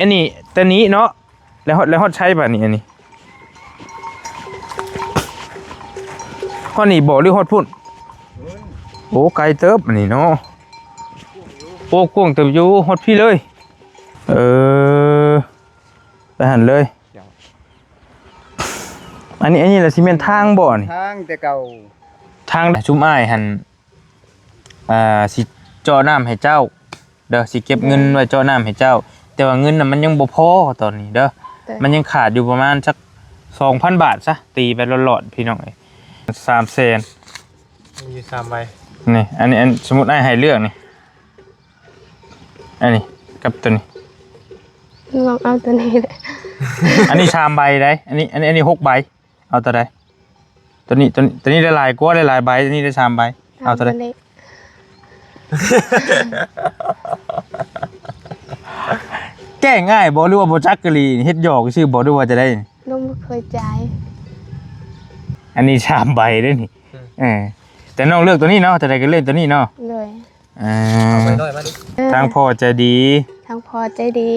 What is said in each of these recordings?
ອັນນີ້ ແຕ່ນີ້ເນາະ ແລ້ວຮອດ ແລ້ວຮອດໃສບາດນີ້? ອັນນີ້ ຮອດນີ້ບໍ່ ຫຼືຮອດພຸ້ນ? ໂອ້ ໄກເຕີບອັນນີ້ເນາະ. ໂອ້ ກວ້າງເຕີບຢູ່ ຮອດພີ້ເລີຍ. ເອີ ໄປຫັ້ນເລີຍ. ເຈົ້າ ອັນນີ້ ອັນນີ້ລະຊິແມ່ນທາງບໍ່ນີ້? ທາງແຕ່ເກົ່າ. ທາງ ຊຸມອ້າຍຫັ້ນ ອ່າ ຊິເຈາະນ້ຳໃຫ້ເຈົ້າເດີ ຊິເກັບເງິນໄວ້ເຈາະນ້ຳໃຫ້ເຈົ້າ ແຕ່ວ່າເງິນນະມັນຍັງບໍ່ພໍຕອນນີ້ເດີ. ເອີ ມັນຍັງຂາດຢູ່ປະມານຈັກສອງພັນບາດຊະ ຕີໄປຫຼອດໆ ພີ່ນ້ອງເອີຍ ສາມແສນ. ມີຢູ່ສາມໃບ. ນີ້ ອັນນີ້ ອັນ ສົມມຸດອ້າຍໃຫ້ເລືອກນີ້ ອັນນີ້ກັບໂຕນີ້ ລອງເອົາໂຕນີ້ແຫຼະ. ອັນນີ້ສາມໃບໄດ໋ ອັນນີ້ ອັນນີ້ ອັນນີ້ຫົກໃບ. ເອົາໂຕໃດ? ໂຕນີ້ ໂຕນີ້ ໂຕນີ້ໄດ້ຫຼາຍກວ່າ ໄດ້ຫຼາຍໃບ ໂຕນີ້ໄດ້ສາມໃບ. ເອົາໂຕໃດ? ເອົາໂຕນີ້. ແກ້ງ່າຍບໍ່ ຫຼືວ່າບໍ່ຈັກກະລີ ເຮັດຫຍອກຊື່ບໍ່ ຫຼືວ່າຈະໄດ້? ນ້ອງບໍ່ເຄີຍຈ່າຍ. ອັນນີ້ສາມໃບເດ້ນີ້. ອືມ ເອີ ແຕ່ນ້ອງເລືອກໂຕນີ້ເນາະ ໂຕໃດກໍເລືອກໂຕນີ້ເນາະ. ໂດຍ. ອ່າ ເອົາໄປໜ້ອຍມານີ້. ທາງພໍ່ໃຈດີ ທາງພໍ່ໃຈດີ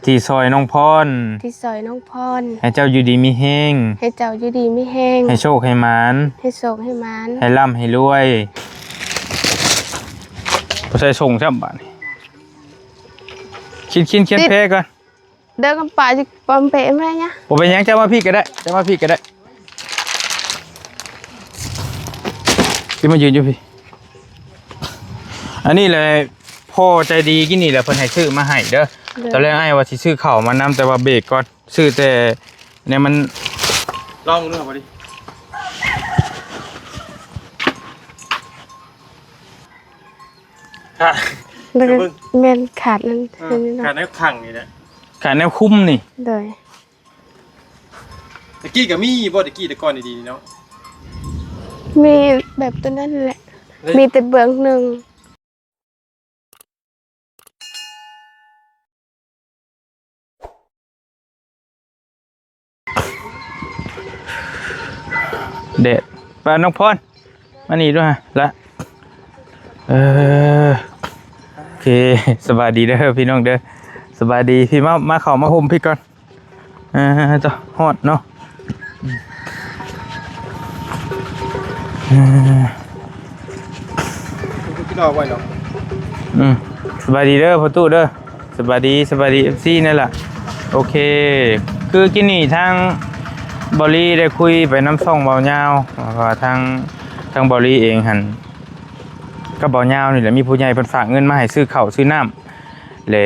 ທີ່ຊ່ອຍນ້ອງພອນ ທີ່ຊ່ອຍນ້ອງພອນ ໃຫ້ເຈົ້າຢູ່ດີມີແຮງ ໃຫ້ເຈົ້າຢູ່ດີມີແຮງ ໃຫ້ໂຊກໃຫ້ໝານ ໃຫ້ໂຊກໃຫ້ໝານ ໃຫ້ລ່ຳໃຫ້ລວຍ. ບໍ່ໃສ່ສົ່ງຊ້ຳບາດນີ້. ຂຽນ ຂຽນ ຂຽນແພ້ກ່ອນ. ເດີກັນປະຊິປອມເປະມາຍະ ບໍ່ເປັນຫຍັງ ເຈົ້າມາພີ້ກໍໄດ້ ເຈົ້າມາພີ້ກໍໄດ້ ຊິມາຢືນຢູ່ພີ້. ອັນນີ້ແຫຼະ ພໍ່ໃຈດີກີ້ນີ້ແຫຼະ ເພິ່ນໃຫ້ຊື້ມາໃຫ້ເດີ. ໂດຍ. ຕອນແລກອ້າຍວ່າຊິຊື້ເຂົ້າມານຳ ແຕ່ວ່າເບຣກກ່ອນ ຊື້ແຕ່ແນວມັນ ລອງເບິ່ງດູ ພໍດີ. ຂາດ ແລ້ວກໍ ເບິ່ງ ແມ່ນຂາດນັ້ນ ເອີ ຂາດແນວຂັງນີ້ແຫຼະ ຂາດແນວຄຸມນີ້. ໂດຍ. ຕະກີ້ກໍມີບໍ່ ຕະກີ້ແຕ່ກ່ອນດີໆນີ້ເນາະ? ມີແບບຕົວນັ້ນແຫຼະ ມີແຕ່ເບື້ອງໜຶ່ງ. ແດດ ປານ້ອງພອນ ມານີ້ດ້ວຍລະ. ເອີ ໂອເຄ ສະບາຍດີເດີພີ່ນ້ອງເດີ ສະບາຍດີ ພີ່ ມາ ມາເຂົ້າມາຮົ່ມພີ້ກ່ອນ. ອ່າ ເຈົ້າ ຮອດເນາະ. ອ່າ ຄືກິນເອົາໄວ້ເນາະ. ອືມ ສະບາຍດີເດີພໍ່ຕູ້ເດີ ສະບາຍດີ ສະບາຍດີ ເອັຟຊີ ນັ້ນລະ. ໂອເຄ ຄືກີ້ນີ້ທາງບອລລີໄດ້ຄຸຍໄປນຳຊ່ອງເບົາຍາວ ວ່າທາງ ທາງບອລລີເອງຫັ້ນ ກັບເບົາຍາວນີ້ແຫຼະ ມີຜູ້ໃຫຍ່ເພິ່ນຝາກເງິນມາໃຫ້ຊື້ເຂົ້າຊື້ນ້ຳ ແລະ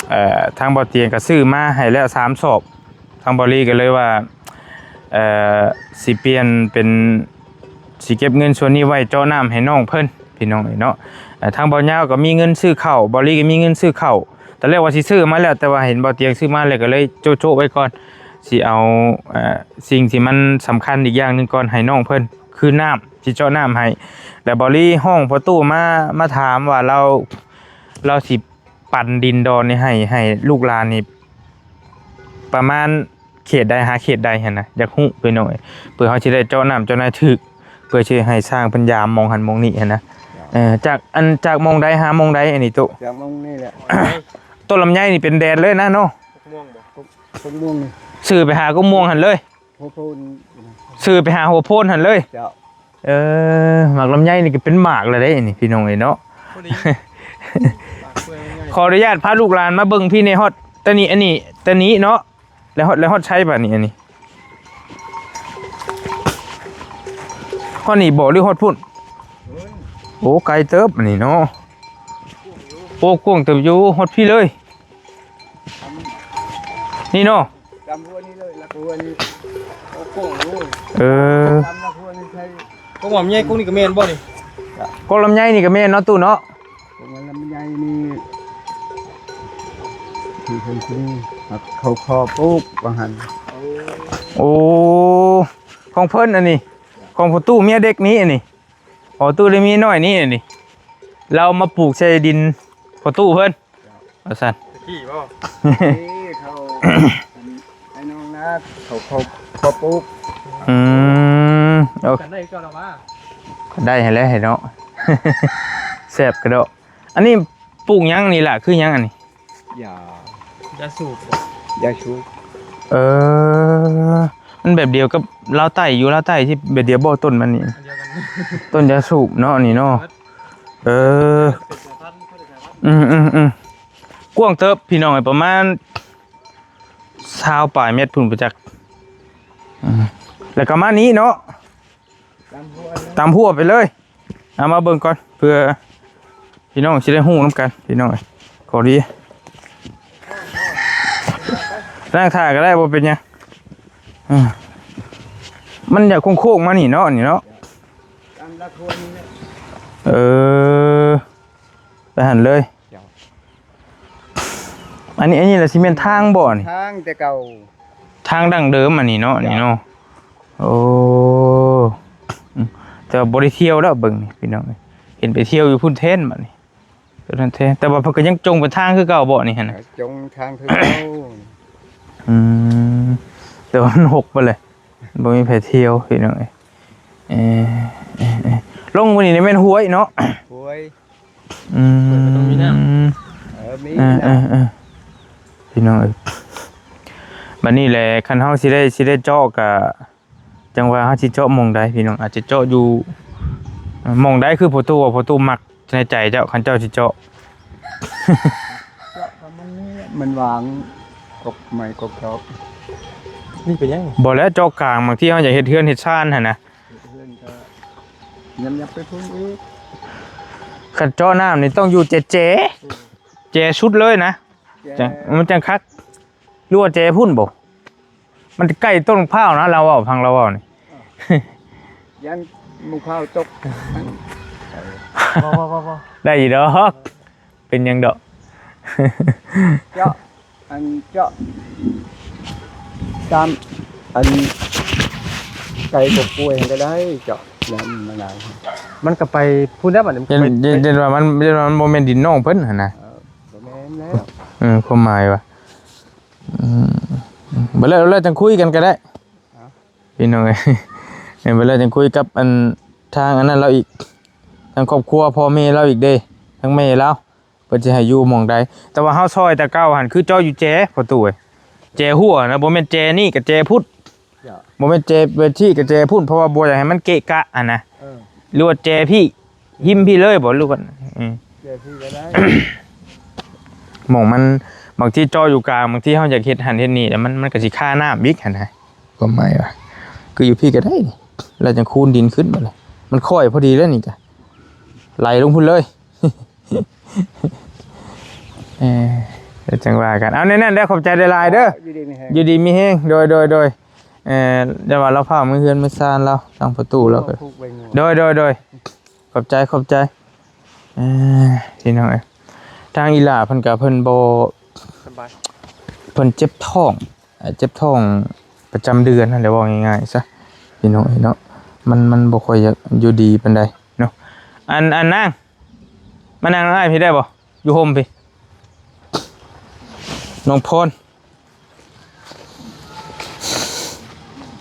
ເອີ ທາງເບົາຕຽງກໍຊື້ມາໃຫ້ແລ້ວສາມສອບ. ທາງບອລລີກໍເລີຍວ່າ ເອີ ຊິປ່ຽນເປັນ ຊິເກັບເງິນສ່ວນນີ້ໄວ້ເຈາະນ້ຳໃຫ້ນ້ອງເພິ່ນ ພີ່ນ້ອງເອີຍເນາະ. ເອີ ທາງເບົາຍາວກໍມີເງິນຊື້ເຂົ້າ ບອລລີກໍມີເງິນຊື້ເຂົ້າ ຕອນແລກວ່າຊິຊື້ມາແລ້ວ ແຕ່ວ່າເຫັນເບົາຕຽງຊື້ມາແລ້ວ ກໍເລີຍໂຈະໆໄວ້ກ່ອນ ຊິເອົາ ເອີ ສິ່ງທີ່ມັນສຳຄັນອີກຢ່າງໜຶ່ງກ່ອນ ໃຫ້ນ້ອງເພິ່ນ ຄືນ້ຳ ຊິເຈາະນ້ຳໃຫ້. ແລ້ວບອລລີຮ້ອງພໍ່ຕູ້ມາ ມາຖາມວ່າລາວ ລາວຊິ ປັນດິນດອນນີ້ໃຫ້ ໃຫ້ລູກຫຼານນີ້ ປະມານເຂດໃດຫາເຂດໃດຫັ້ນນະ ຢາກຮູ້ພີ່ນ້ອງເອີຍ ເພື່ອເຮົາຊິໄດ້ເຈາະນ້ຳເຈົ້ານາຍຖືກ ເພື່ອຊິໃຫ້ຊ່າງເພິ່ນຢາມໝ່ອງຫັ້ນໝ່ອງນີ້ຫັ້ນນະ. ເອີ ຈາກ ອັນ ຈາກໝ່ອງໃດຫາໝ່ອງໃດອັນນີ້ຕຸ? ຈາກໝ່ອງນີ້ແຫຼະ. ຕົ້ນລຳໄຍນີ້ເປັນແດນເລີຍນະເນາະ? ກົກມ່ວງບໍ່? ກົກ ກົກມ່ວງນີ້ ຊື່ໄປຫາກົກມ່ວງຫັ້ນເລີຍ. ຫົວໂພນ ຊື່ໄປຫາຫົວໂພນຫັ້ນເລີຍ. ເຈົ້າ. ເອີ ໝາກລຳໄຍນີ້ກໍເປັນໝາກແລ້ວເດ້ນີ້ ພີ່ນ້ອງເອີຍເນາະ. ພໍດີ ໝາກເປື່ອຍລຳໄຍ. ຂໍອະນຸຍາດພາລູກຫຼານມາເບິ່ງພີ້ແດ່ ຮອດຕານີ້ ອັນນີ້ ຕານີ້ເນາະ ແລ້ວຮອດ ແລ້ວຮອດໃສບາດນີ້? ອັນນີ້ ຮອດນີ້ບໍ່ ຫຼືຮອດພຸ້ນ? ໂອ້ ໄກເຕີບອັນນີ້ເນາະ. ໂອ້ ກວ້າງເຕີບຢູ່ ຮອດພີ້ເລີຍ. ນີ້ເນາະ ຈຳຫົວນີ້ເລີຍ ແລ້ວກໍຫົວນີ້ ໂອ້ ໂກງເລີຍ. ເອີ ຈຳລະຫົວນີ້ໃສ່ ກົກໝາກໃຫຍ່ ກົກນີ້ກໍແມ່ນບໍ່ນີ້? ກົກລຳໄຍນີ້ກໍແມ່ນເນາະ ຕູ້ເນາະ. ກົກລຳໄຍນີ້ ທີ່ເພິ່ນ ທີ່ເຂົາຂໍປູກວ່າຫັ້ນ. ໂອ້ ຂອງເພິ່ນອັນນີ້ ຂອງພໍ່ຕູ້ເມຍເດັກນີ້ ອັນນີ້. ອໍ ຕູ້ໄດ້ເມຍນ້ອຍນີ້ນີ້ ລາວມາປູກໃສ່ດິນພໍ່ຕູ້ເພິ່ນ ວ່າຊັ້ນ. ຕະກີ້ບໍ່? ນີ້ເຂົາ ໄອ້ນ້ອງນາ ເຂົາ ເຂົາ ເຂົາປູກ. ອືມ ໂອເຄ ກັນໄດ້ຄືເກົ່າລະວ່າ ໄດ້ຫັ້ນແຫຼະເນາະ. ແຊບກະດອກ. ອັນນີ້ປູກຫຍັງນີ້ລະ ຄືຫຍັງອັນນີ້? ຢາ ຢາສູບ ຢາສູບ ເອີ ມັນແບບດຽວກັບລາວໃຕ້ ຢູ່ລາວໃຕ້ທີ່ແບບດຽວບໍ່ ຕົ້ນມັນນີ້ ອັນດຽວກັນ ຕົ້ນຢາສູບເນາະ ອັນນີ້ເນາະ ເອີ ອືມໆໆ ກວ້າງເຕີບພີ່ນ້ອງເອີຍ ປະມານຊາວປາຍແມັດພຸ້ນບໍ່ຈັກ ອືມ ແລ້ວກໍມານີ້ເນາະ ຕາມຫົວເລີຍ ຕາມຫົວໄປເລີຍ ເອົາມາເບິ່ງກ່ອນ ເພື່ອພີ່ນ້ອງຊິໄດ້ຮູ້ນຳກັນ ພີ່ນ້ອງເອີຍ ຂໍດີ ນັ່ງຖ້າກໍໄດ້ ບໍ່ເປັນຫຍັງ ອືມ ມັນຢາກໂຄ້ງໆມານີ້ເນາະ ນີ້ເນາະ ຕາມຫຼັກຫົວນີ້ແຫຼະ ເອີ ໄປຫັ້ນເລີຍ ເຈົ້າ ອັນນີ້ ອັນນີ້ລະຊິແມ່ນທາງບໍ່ນີ້? ທາງແຕ່ເກົ່າ ທາງດັ້ງເດີມອັນນີ້ເນາະ ເຈົ້າ ນີ້ເນາະ ໂອ້ ອືມ ແຕ່ວ່າບໍ່ໄດ້ທ່ຽວແລ້ວ ເບິ່ງນີ້ພີ່ນ້ອງເອີຍ ເຫັນໄປທ່ຽວຢູ່ພຸ້ນແທນບັດນີ້ ຕົວນັ້ນແທ້ ແຕ່ວ່າເພິ່ນກໍຍັງຈົ່ງເປັນທາງຄືເກົ່າບໍ່ນີ້ຫັ້ນນະ? ເອີ ຈົ່ງທາງຄືເກົ່າ ອືມ ແຕ່ວ່າມັນຫົກໄປເລີຍ ບໍ່ມີໃຜທ່ຽວພີ່ນ້ອງເອີຍ ເອີ ເອີ ເອີ ລົງມື້ນີ້ນີ້ແມ່ນຫ້ວຍເນາະ ຫ້ວຍ ອືມ ຫ້ວຍກໍຕ້ອງມີນ້ຳ ເອີ ມີ ເອີ ນ້ຳ ເອີ ເອີ ພີ່ນ້ອງເອີຍ ບັດນີ້ແຫຼະ ຄັນເຮົາຊິໄດ້ ຊິໄດ້ເຈາະກະ ຈັ່ງວ່າເຮົາຊິເຈາະໝ່ອງໃດພີ່ນ້ອງ ອາດຈະເຈາະຢູ່ ເອີ ໝ່ອງໃດ ຄືພໍ່ຕູ້ວ່າ ພໍ່ຕູ້ມັກໃນໃຈເຈົ້າ ຄັນເຈົ້າຊິເຈາະ ເຈາະກໍມັນນີ້ແຫຼະ ມັນຫວ່າງ ກົກໄມ້ກົກດອກ ນີ້ເປັນຫຍັງ? ບໍ່ແລ້ວ ເຈາະກາງ ບາງທີເຮົາຢາກເຮັດເຮືອນເຮັດຊານຫັ້ນນະ ເຮັດເຮືອນກໍຍັບໆໄປພຸ້ນອີກ ຄັນເຈາະນ້ຳນີ້ຕ້ອງຢູ່ແຈ ແຈ ແຈສຸດເລີຍນະ ແຈ ຈັ່ງ ມັນຈັ່ງຄັກ ຫຼືວ່າແຈພຸ້ນບໍ່? ມັນໃກ້ຕົ້ນໝາກພ້າວນະ ລາວເວົ້າ ຟັງລາວເວົ້ານີ້ ຢ້ານໝາກພ້າວຕົກ ບໍ່ໆໆໆ ໄດ້ຢູ່ດອກ ເປັນຫຍັງດອກ ເຈາະ ອັນເຈາະ ຕາມ ອັນ ໄກ່ກົກກ້ວຍຫັ້ນກໍໄດ້ ເຈາະ ແລ້ວມັນຫຼາຍ ມັນກໍໄປພຸ້ນແລ້ວ ມັນ ເຫັນ ເຫັນ ເຫັນວ່າມັນ ເຫັນວ່າມັນບໍ່ແມ່ນດິນນ້ອງເພິ່ນຫັ້ນນະ ເອີ ບໍ່ແມ່ນແລ້ວ ເອີ ຄວາມໝາຍວ່າ ອືມ ບໍ່ແລ້ວ ແລ້ວຈັ່ງຄຸຍກັນກໍໄດ້ ເອົ້າ ພີ່ນ້ອງເອີຍ ເອີ ບໍ່ແລ້ວຈັ່ງຄຸຍກັບອັນ ທາງອັນນັ້ນລາວອີກ ທາງຄອບຄົວພໍ່ແມ່ລາວອີກເດ້ ທາງແມ່ລາວ ເພິ່ນຊິໃຫ້ຢູ່ໝ່ອງໃດ ແຕ່ວ່າເຮົາຊ່ອຍແຕ່ເກົ່າຫັ້ນ ຄືເຈາະຢູ່ແຈ ພໍ່ຕູ້ເອີຍ ແຈຫົວນະ ບໍ່ແມ່ນແຈນີ້ກໍແຈພຸ້ນ ເຈົ້າ ບໍ່ແມ່ນແຈໄປທີ່ກໍແຈພຸ້ນ ເພາະວ່າບໍ່ຢາກໃຫ້ມັນເກະກະຫັ້ນນະ ເອີ ຫຼືວ່າແຈພີ້ ຫິມພີ້ເລີຍບໍ່ ຫຼືວ່າ ອືມ ແຈພີ້ກໍໄດ້ ໝ່ອງມັນ ບາງທີເຈາະຢູ່ກາງ ບາງທີເຮົາຢາກເຮັດຫັ້ນເຮັດນີ້ ແລ້ວມັນ ມັນກໍຊິຄານ້ຳອີກຫັ້ນນະ ຄວາມໝາຍວ່າ ຄືຢູ່ພີ້ກໍໄດ້ນີ້ ແລ້ວຈັ່ງຄູນດິນຂຶ້ນບັດນີ້ ມັນຄ່ອຍພໍດີແລ້ວນີ້ກະ ໄຫຼລົງພຸ້ນເລີຍ ເອີ ແລ້ວຈັ່ງວ່າກັນ ເອົາ ແນວນັ້ນເດີ ຂອບໃຈຫຼາຍໆເດີ ຢູ່ດີມີແຮງ ຢູ່ດີມີແຮງ ໂດຍໆໆ ເອີ ຢ່າວ່າລາວພາເມືອເຮືອນເມືອຊານລາວ ທາງພໍ່ຕູ້ລາວກໍ ໂດຍໆໆ ຂອບໃຈ ຂອບໃຈ ເອີ ພີ່ນ້ອງເອີຍ ທາງອີ່ຫຼ້າເພິ່ນກະເພິ່ນບໍ່ສະບາຍ ເພິ່ນເຈັບທ້ອງ ເຈັບທ້ອງປະຈຳເດືອນຫັ້ນແຫຼະ ເວົ້າງ່າຍໆຊະ ພີ່ນ້ອງເອີຍເນາະ ມັນ ມັນບໍ່ຄ່ອຍຢາກຢູ່ດີປານໃດເນາະ ອັນ ອັນນາງ ມານັ່ງນຳອ້າຍພີ້ໄດ້ບໍ່? ຢູ່ຮົ່ມພີ້ ນ້ອງພອນ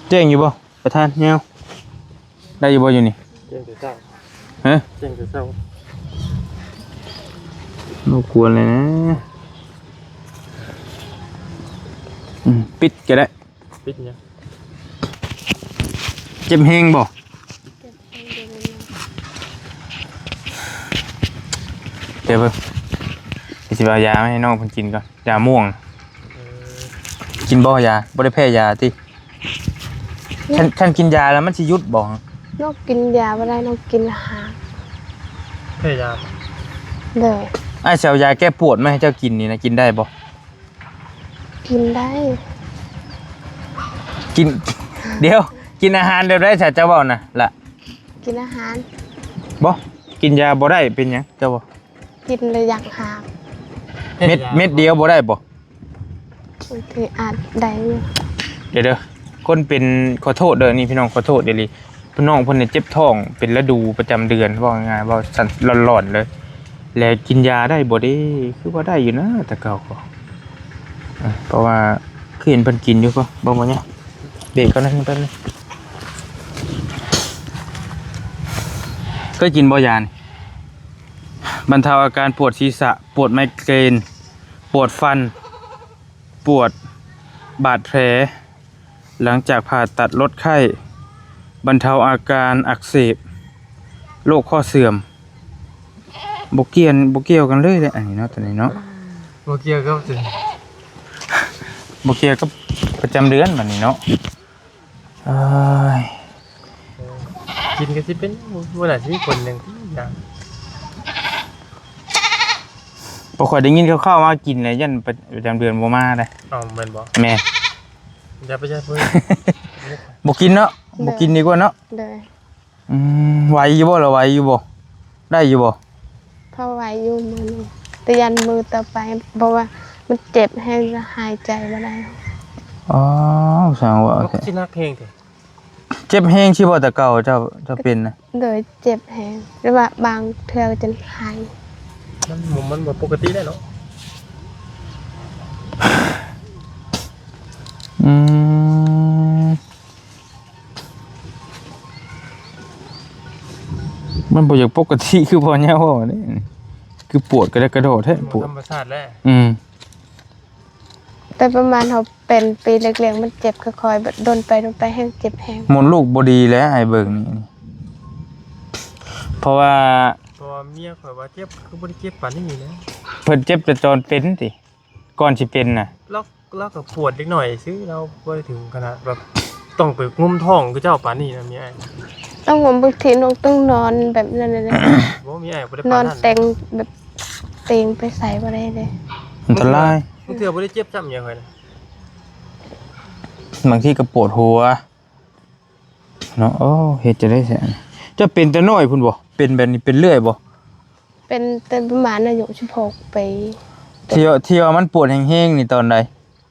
ແຈ້ງຢູ່ບໍ່ ປະທານຍາວ ໄດ້ຢູ່ບໍ່ຢູ່ນີ້? ແຈ້ງແຕ່ເຊົ້າ ຮະ? ແຈ້ງແຕ່ເຊົ້າ ບໍ່ຄວນເລີຍນະ ອືມ ປິດກໍໄດ້ ປິດຫຍັງ? ເຈັບແຮງບໍ່? ເຈັບແຮງຢູ່ ດຽວເບິ່ງ ຊິເອົາຢາມາໃຫ້ນ້ອງເພິ່ນກິນກ່ອນ ຢາມ່ວງ ເອີ ກິນບໍ່ຢາ? ບໍ່ໄດ້ແພ້ຢາຕິ? ຄັນ ຄັນກິນຢາແລ້ວມັນຊິຢຸດບໍ່? ນ້ອງກິນຢາບໍ່ໄດ້ ນ້ອງກິນອາຫານ ແພ້ຢາ ໂດຍ ອ້າຍຊິເອົາຢາແກ້ປວດມາໃຫ້ເຈົ້າກິນນີ້ນະ ກິນໄດ້ບໍ່? ກິນໄດ້ ກິນ ດຽວ ກິນອາຫານແບບໃດຊະ ເຈົ້າເວົ້ານະລະ? ກິນອາຫານ ບໍ່ ກິນຢາບໍ່ໄດ້ເປັນຫຍັງ ເຈົ້າບໍ່ ກິນແລ້ວຢາກຫາກ ເມັດ ເມັດດຽວບໍ່ໄດ້ບໍ່? ບາງທີອາດໄດ້ຢູ່ ດຽວເດີ ຄົນເປັນ ຂໍໂທດເດີ ນີ້ພີ່ນ້ອງ ຂໍໂທດອີ່ຫຼີ ນ້ອງເພິ່ນນີ້ເຈັບທ້ອງເປັນລະດູປະຈຳເດືອນ ເວົ້າງ່າຍໆ ເວົ້າສັ້ນຫຼອນໆເລີຍ ແລະກິນຢາໄດ້ບໍ່ເດ? ຄືວ່າໄດ້ຢູ່ນະ ແຕ່ເກົ່າກໍ ເພາະວ່າຄືເຫັນເພິ່ນກິນຢູ່ ກໍບໍ່ ບໍ່ຫຍັງ ເບຣກກ່ອນນະ ແປັບໜຶ່ງ ເຄີຍກິນບໍ່ຢານີ້? ບັນເທົາອາການປວດສີສະ ປວດໄມເກຣນ ປວດຟັນ ປວດບາດແຜ ຫຼັງຈາກຜ່າຕັດລົດໄຂ້ ບັນເທົາອາການອັກເສບ ໂລກຂໍ້ເສື່ອມ. ບໍ່ກ່ຽນ ບໍ່ກ່ຽວກັນເລີຍເດ້ ອັນນີ້ເນາະ ຕົວນີ້ເນາະ ບໍ່ກ່ຽວກັບ ບໍ່ກ່ຽວກັບປະຈຳເດືອນບັດນີ້ເນາະ. ເອີຍ ກິນກໍຊິເປັນ ບໍ່ ບໍ່ໜ້າຊິມີຜົນຫຍັງຕິຫຍັງ. ບໍ່ຄ່ອຍໄດ້ຍິນຂ່າວໆມາກິນແລ້ວ ຢ້ານປະ ປະຈຳເດືອນບໍ່ມາເດ້. ເອົ້າ ແມ່ນບໍ່? ແມ່ນ. ຢ່າໄປ ຢ່າໄປ ບໍ່ກິນເນາະ ໂດຍ ບໍ່ກິນດີກວ່າເນາະ. ໂດຍ. ອືມ ໄຫວຢູ່ບໍ່ລະ ໄຫວຢູ່ບໍ່ ໄດ້ຢູ່ບໍ່? ພໍໄຫວຢູ່ມື້ນີ້ ແຕ່ຢ້ານມື້ຕໍ່ໄປ ເພາະວ່າມັນເຈັບແຮງ ຫາຍໃຈບໍ່ໄດ້. ອໍ ຊ່າງເວົ້າແທ້ ຊິໜັກແຮງແທ້. ເຈັບແຮງຊິບໍ່ ແຕ່ເກົ່າເຈົ້າ ເຈົ້າເປັນນະ? ໂດຍ ເຈັບແຮງ ແຕ່ວ່າບາງເທື່ອກໍຈົນຫາຍ. ມັນ ມັນບໍ່ປົກກະຕິແລ້ວເນາະ. ອືມ ມັນບໍ່ຢາກປົກກະຕິຄືພໍ່ຍາວເວົ້າເດ້ ຄືປວດກະແດກກະດໍແທ້ ມັນບໍ່ ປວດ ທຳມະຊາດແລ້ວ. ອືມ ແຕ່ປະມານເຮົາເປັນປີເລັກໆ ມັນເຈັບຄ່ອຍໆ ແບບດົນໄປດົນໄປແຮງເຈັບແຮງ. ມົດລູກບໍ່ດີແລ້ວ ອ້າຍເບິ່ງນີ້ ເພາະວ່າ ເພາະວ່າເມຍຂ້ອຍວ່າເຈັບ ຄືບໍ່ໄດ້ເຈັບປານນີ້ນະ. ເພິ່ນເຈັບແຕ່ຕອນເປັນຕິ ກ່ອນຊິເປັນນະ. ລາວ ລາວກໍປວດເລັກນ້ອຍຊື່ ລາວບໍ່ໄດ້ເຖິງຂະໜາດແບບຕ້ອງໄປງຸ້ມທ້ອງຄືເຈົ້າປານນີ້ນະ ມີອ້າຍ. ຕ້ອງງຸ້ມ ບາງທີນ້ອງຕ້ອງນອນແບບນັ້ນແຫຼະ. ບໍ່ ມີອ້າຍບໍ່ໄດ້ປານນັ້ນ ນອນແຕ່ງແບບ ເຕງໄປໃສບໍ່ໄດ້ເດ້ ອັນຕະລາຍ. ບາງເທື່ອບໍ່ໄດ້ເຈັບຊ້ຳຫຍັງເລີຍນະ ບາງທີກໍປວດຫົວເນາະ. ໂອ້ ເຮັດຈັ່ງໃດແທ້ ເຈົ້າເປັນແຕ່ນ້ອຍພຸ້ນບໍ່? ເປັນແບບນີ້ເປັນເລື້ອຍບໍ່? ເປັນແຕ່ປະມານອາຍຸສິບຫົກປີ. ທີ່ ທີ່ວ່າມັນປວດແຮງໆນີ້ຕອນໃດ?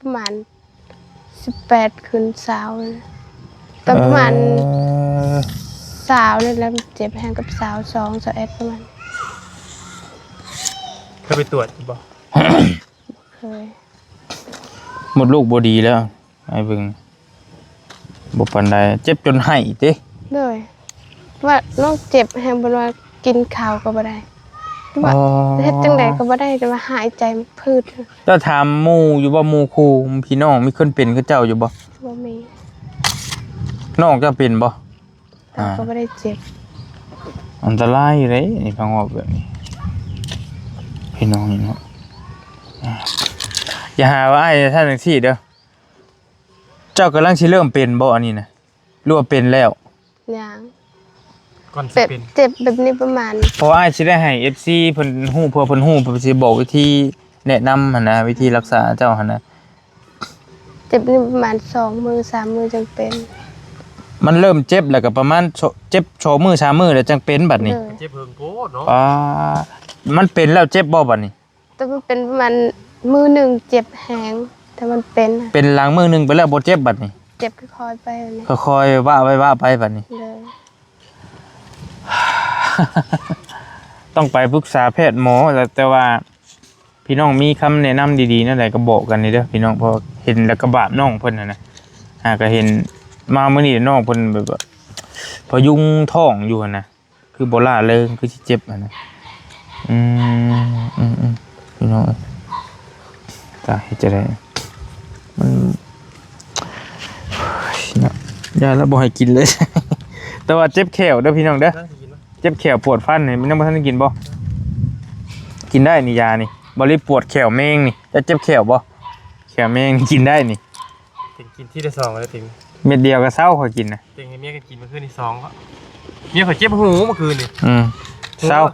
ປະມານສິບແປດຂຶ້ນຊາວ ຕອນປະມານ ເອີ ຊາວນີ້ແຫຼະ ເຈັບແຮງກັບຊາວສອງ ຊາວເອັດປະມານ. ເຄີຍໄປຕວດຢູ່ບໍ່? ບໍ່ເຄີຍ. ມົດລູກບໍ່ດີແລ້ວ ອ້າຍເບິ່ງ ບໍ່ປານໃດ ເຈັບຈົນໄຫ້ຕິ. ໂດຍ ວ່ານ້ອງເຈັບແຮງ ເພິ່ນວ່າກິນເຂົ້າກໍບໍ່ໄດ້ ວ່າ ອໍ ເຮັດຈັ່ງໃດກໍບໍ່ໄດ້ ແຕ່ວ່າຫາຍໃຈມັນຜືດ. ເຈົ້າຖາມໝູ່ຢູ່ບໍ່? ໝູ່ຄູ່ພີ່ນ້ອງມີຄົນເປັນຄືເຈົ້າຢູ່ບໍ່? ບໍ່ມີ. ນ້ອງເຈົ້າເປັນບໍ່? ອ່າ ກໍບໍ່ໄດ້ເຈັບ. ອັນຕະລາຍຢູ່ເດ້ນີ້ ຟັງເວົ້າແບບນີ້ ພີ່ນ້ອງນີ້ເນາະ. ອ່າ ຢ່າຫາວ່າອ້າຍຊັ້ນຈັ່ງຊີ້ເດີ້. ເຈົ້າກຳລັງຊິເລີ່ມເປັນບໍ່ອັນນີ້ນະ ຫຼືວ່າເປັນແລ້ວ? ຍັງ ກ່ອນຊິເປັນ ເຈັບແບບນີ້ປະມານ ເພາະອ້າຍຊິໄດ້ໃຫ້ເອັຟຊີເພິ່ນຮູ້ ເພື່ອເພິ່ນຮູ້ ເພິ່ນຊິບອກວິທີແນະນຳຫັ້ນນະ ວິທີລັກສາເຈົ້າຫັ້ນນະ. ເຈັບນີ້ປະມານສອງມື້ສາມມື້ຈັ່ງເປັນ. ມັນເລີ່ມເຈັບແລ້ວກໍປະມານ ເຈັບສອງມື້ສາມມື້ແລ້ວຈັ່ງເປັນບັດນີ້. ໂດຍ ເຈັບເຫິງໂພດເນາະ. ອ່າ ມັນເປັນແລ້ວເຈັບບໍ່ບັດນີ້? ແຕ່ມັນເປັນປະມານມື້ໜຶ່ງເຈັບແຮງ ແຕ່ມັນເປັນ ເປັນຫຼັງມື້ໜຶ່ງໄປແລ້ວບໍ່ເຈັບບັດນີ້? ເຈັບຄ່ອຍໆໄປນີ້ ຄ່ອຍໆວະໄປວະໄປບັດນີ້. ໂດຍ ຕ້ອງໄປປຶກສາແພດໝໍແຫຼະ ແຕ່ວ່າພີ່ນ້ອງມີຄຳແນະນຳດີໆແນວໃດກໍບອກກັນນີ້ເດີ້ພີ່ນ້ອງ ເພາະເຫັນແລ້ວກໍບາບນ້ອງເພິ່ນຫັ້ນນະ. ຫາກໍເຫັນມາມື້ນີ້ນ້ອງເພິ່ນແບບວ່າພະຍຸງທ້ອງຢູ່ຫັ້ນນະ ຄືບໍ່ລ່າເລີງ ຄືຊິເຈັບຫັ້ນນະ. ອືມ ອືມໆ ພີ່ນ້ອງເອີຍ ຕາຍ ເຮັດຈັ່ງໃດ ມັນ ເນາະ ຢ່າລະ ບໍ່ໃຫ້ກິນເລີຍ. ແຕ່ວ່າເຈັບແຂ້ວເດີ້ພີ່ນ້ອງເດີ້ ເຈັບແຂ້ວປວດຟັນນີ້ ມັນຍັງບໍ່ທັນໄດ້ກິນບໍ່? ກິນໄດ້ນີ້ ຢານີ້ ບໍ່ລີ ປວດແຂ້ວແມງນີ້. ເຈົ້າເຈັບແຂ້ວບໍ່? ແຂ້ວແມງນີ້ກິນໄດ້ນີ້. ເຕັງກິນທີລະສອງເລີຍເຕັງ ເມັດດຽວກໍເຊົາ ຂ້ອຍກິນນະ. ເຕັງໃຫ້ເມຍກໍກິນມື້ຄືນນີ້ສອງ ເມຍຂ້ອຍເຈັບຫູມື້ຄືນນີ້. ອືມ ຫູ ເຊົາ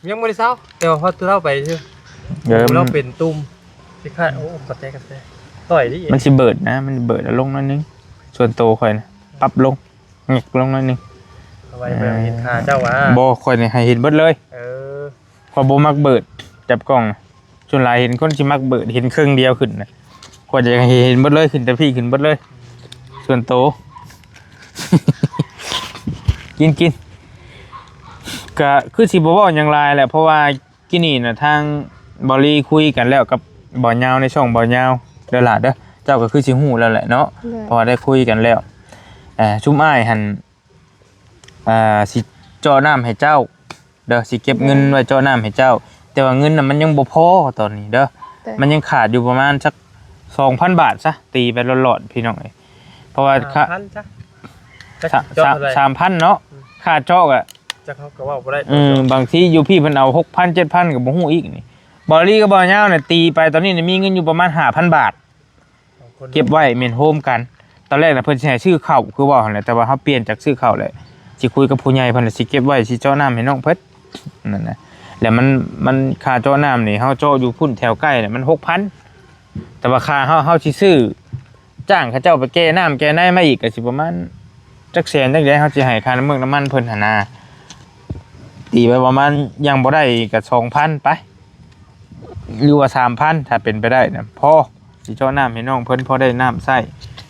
ຍັງບໍ່ໄດ້ເຊົາ ແຕ່ວ່າພໍເຊົາໄປຊື່. ເອີ ລາວເປັນຕຸ່ມ ຊິຄ້າຍ ໂອ້ ຂອບໃຈ ຂອບໃຈ. ຕ່ອຍດິ ມັນຊິເບີດນະ ມັນຊິເບີດ ເອົາລົງໜ້ອຍໜຶ່ງ. ສ່ວນໂຕຂ້ອຍນະ ປັບລົງ ແງກລົງໜ້ອຍໜຶ່ງ. ເອົາໄວ້ເບິ່ງເຫັນຂາເຈົ້າຫວາ? ບໍ່ ຂ້ອຍນີ້ໃຫ້ເຫັນເບິດເລີຍ. ເອີ ຂ້ອຍບໍ່ມັກເບີດ ຈັບກ້ອງນະ. ສ່ວນຫຼາຍເຫັນຄົນຊິມັກເບີດ ເຫັນເຄິ່ງດຽວຂຶ້ນນະ. ຂ້ອຍຢາກໃຫ້ເຫັນເບິດເລີຍ ຂຶ້ນແຕ່ພີ້ຂຶ້ນເບິດເລີຍ. ສ່ວນໂຕ ກິນ ກິນ ກະຄືຊິບໍ່ເວົ້າຫຍັງຫຼາຍແຫຼະ ເພາະວ່າກີ້ນີ້ນະ ທາງບ່າວລີຄຸຍກັນແລ້ວກັບບ່າວຍາວ ໃນຊ່ອງບ່າວຍາວເດີ້ຫຼ້າເດີ້. ເຈົ້າກໍຄືຊິຮູ້ແລ້ວແຫຼະເນາະ ເພາະວ່າໄດ້ຄຸຍກັນແລ້ວ. ຊຸມອ້າຍຫັ້ນ ອ່າ ຊິເຈາະນ້ຳໃຫ້ເຈົ້າເດີ້ ຊິເກັບເງິນໄວ້ເຈາະນ້ຳໃຫ້ເຈົ້າ. ແຕ່ວ່າເງິນນະ ມັນຍັງບໍ່ພໍຕອນນີ້ເດີ້ ມັນຍັງຂາດຢູ່ປະມານຈັກ ສອງພັນບາດຊະ ຕີໄປຫຼອດໆ ພີ່ນ້ອງເອີຍ ເພາະວ່າຄ່າ ຫ້າພັນຊະ ຈັກ ສາມ ເຈາະເທົ່າໃດ ສາມພັນເນາະ ອືມ ຄ່າເຈາະກະ ຈັກເຮົາກໍເວົ້າບໍ່ໄດ້ ເອີ ບາງທີຢູ່ພີ້ເພິ່ນເອົາຫົກພັນ ເຈັດພັນ ກໍບໍ່ຮູ້ອີກນີ້ ເບົາລີກັບເບົາຍາວນີ້ ຕີໄປຕອນນີ້ນີ້ມີເງິນຢູ່ປະມານຫ້າພັນບາດ ສອງຄົນ ເກັບໄວ້ແມ່ນໂຮມກັນ ຕອນແລກນະເພິ່ນຊິໃຫ້ຊື້ເຂົ້າຄືເວົ້າຫັ້ນແຫຼະ ແຕ່ວ່າເຮົາປ່ຽນຈາກຊື້ເຂົ້າແລ້ວ ຊິຄຸຍກັບຜູ້ໃຫຍ່ເພິ່ນ ແລ້ວຊິເກັບໄວ້ ຊິເຈາະນ້ຳໃຫ້ນ້ອງເພິ່ນ ນັ້ນນະ ແລ້ວມັນ ມັນຄ່າເຈາະນ້ຳນີ້ ເຮົາເຈາະຢູ່ພຸ້ນແຖວໃກ້ນະ ມັນຫົກພັນ ແຕ່ວ່າຄ່າເຮົາ ເຮົາຊິຊື້ ຈ້າງເຂົາເຈົ້າໄປແກ່ນ້ຳແກ່ໃນມາອີກ ກໍຊິປະມານຈັກແສນຈັກໃດ ເຮົາຊິໃຫ້ຄ່ານ້ຳເມືອກນ້ຳມັນເພິ່ນຫັ້ນນະ ຕີໄປປະມານ ຍັງບໍ່ໄດ້ກໍສອງພັນໄປ ຫຼືວ່າສາມພັນ ຖ້າເປັນໄປໄດ້ນະ ພໍຊິເຈາະນ້ຳໃຫ້ນ້ອງເພິ່ນ ພໍໄດ້ນ້ຳໃຊ້